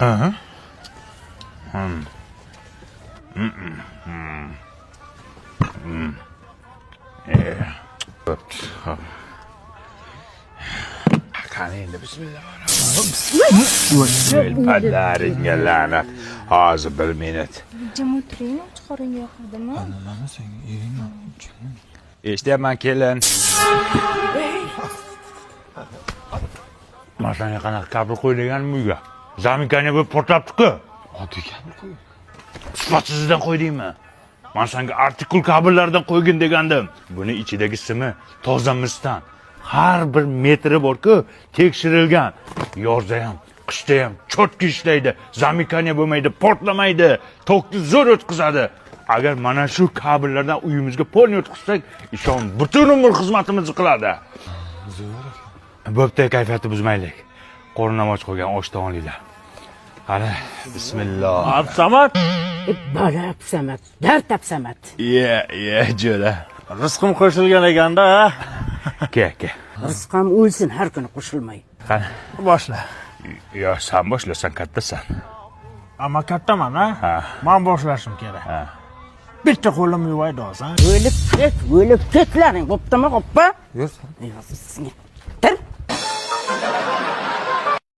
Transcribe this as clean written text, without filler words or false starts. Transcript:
Aha. Bo'pti. Hop. Qani endi, bismillah. Padaringga la'nat. Hozir bir minut. Jim o'tiring, och qoringa yoqadimi? Nima, senga eringmi? Eshityapman, kelin. Man senga qanaqa kabel qo'y deganim uyga? Замыкание bo'lib portlabdi-ku. Oddiy kabel qo'y. Sifatsizdan qo'ydingmi? Man senga artikul kabellardan qo'ygin degandim. Buni ichidagi simi toza misdan. Har bir metri bor-ku, tekshirilgan. Yozda ham, qishda ham чётко ishlaydi. Замыкание bo'lmaydi, portlamaydi, tokni zo'r o'tkazadi. Agar mana shu kabellardan uyimizga polni o'tkazsak, ishon, butun umr xizmatimizni qiladi. Zo'r ekan. Bo'pti, kayfiyatni buzmaylik. Qornim och qolgan, osh olinglar. Qani, bismillah. Absamad. Bola Absamad, dard Absamad. Ye, ye, jo'ra. Rizqim qo'shilgan ekanda, ha? Ke, ke. Rizqam o'lsin har kuni qo'shilmay. Qani. Boshla. Yo, san boshla, san kattasan. Amma kattaman, ha? Ha. Man boshlashim kerak. Ha. Bitta qo'lim yuvay dosan. O'lib ket, o'lib ketlaring, bo'ptimi, oppa? Yursan. Yozib.